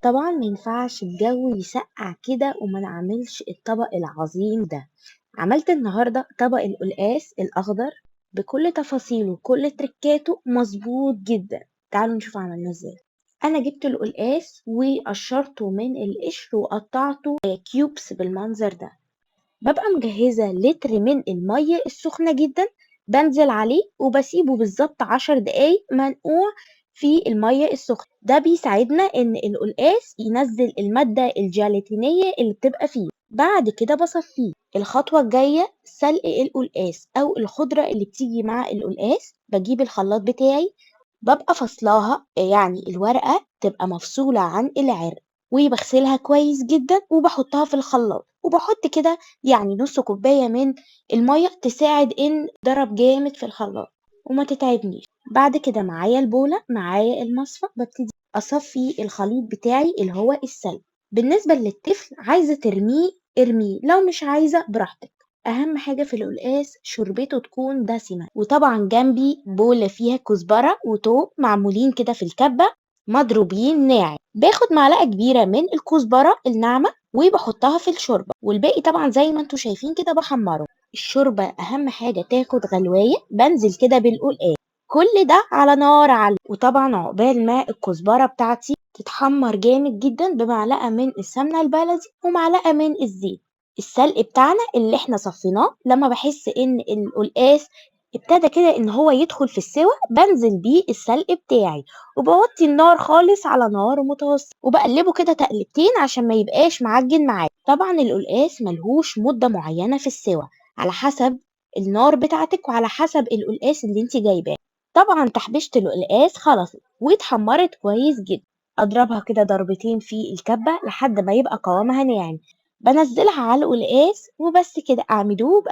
طبعًا ما ينفعش الجو يسقّع كده وما نعملش الطبق العظيم ده. عملت النهارده طبق القلقاس الأخضر بكل تفاصيله وكل تريكاته مضبوط جدًا. تعالوا نشوف عملناه إزاي. أنا جبت القلقاس وقشرته من القشر وقطعته cubes بالمنظر ده. بابقى مجهزة لتر من المَيّة السخنة جدًا، بانزل عليه وباسيبه بالضبط 10 دقايق منقوع في المَيّة السخنة، ده بيساعدنا إن القلقاس ينزّل المادة الجيلاتينية اللي بتبقى فيه. بعد كده باصفّيه. الخطوة الجاية سلق القلقاس أو الخضرة اللي بتيجي مع القلقاس. باجيب الخلاط بتاعي، بابقى فاصلاها، يعني الورقة تبقى مفصولة عن العرق، وباغسلها كويس جدًا وباحطها في الخلاط، وباحط كده يعني نُص كوباية من المَيّة تساعد إن تضرب جامد في الخلاط وما تتعبنيش. بعد كده معايا البولة، معايا المصفى، بابتدي أصفّي الخليط بتاعي اللي هو السلق. بالنسبة للتفل، عايزة ترميه ارميه، لو مش عايزة براحتك. أهم حاجة في القلقاس شوربته تكون دسمة. وطبعًا جنبي بولة فيها كزبرة وتوم معمولين كده في الكبة مضروبين ناعم. باخد معلقة كبيرة من الكزبرة الناعمة وباحطها في الشوربة، والباقي طبعًا زي ما انتم شايفين كده باحمّره. الشوربة أهم حاجة تاخد غلواية، بانزل كده بالقلقاس، كل ده على نار عالية. وطبعًا عقبال ما الكزبرة بتاعتي تتحمّر جامد جدًا بمعلقة من السمنة البلدي ومعلقة من الزيت. السلق بتاعنا اللي احنا صفيناه، لما باحس إن القلقاس ابتدى كده إن هو يدخل في السوا، بانزل بيه السلق بتاعي، وباوطي النار خالص على نار متوسطة، وباقلبه كده تقلبتين عشان ما يبقاش معجن معايا. طبعًا القلقاس ما لهوش مدة معينة في السوا، على حسب النار بتاعتك وعلى حسب القلقاس اللي انتِ جايباه. طبعًا تحبيشة القلقاس خلصت واتحمرت كويس جدًا. أضربها كده ضربتين في الكبة لحد ما يبقى قوامها ناعم، بانزلها على القلقاس وبس كده. اعملوه.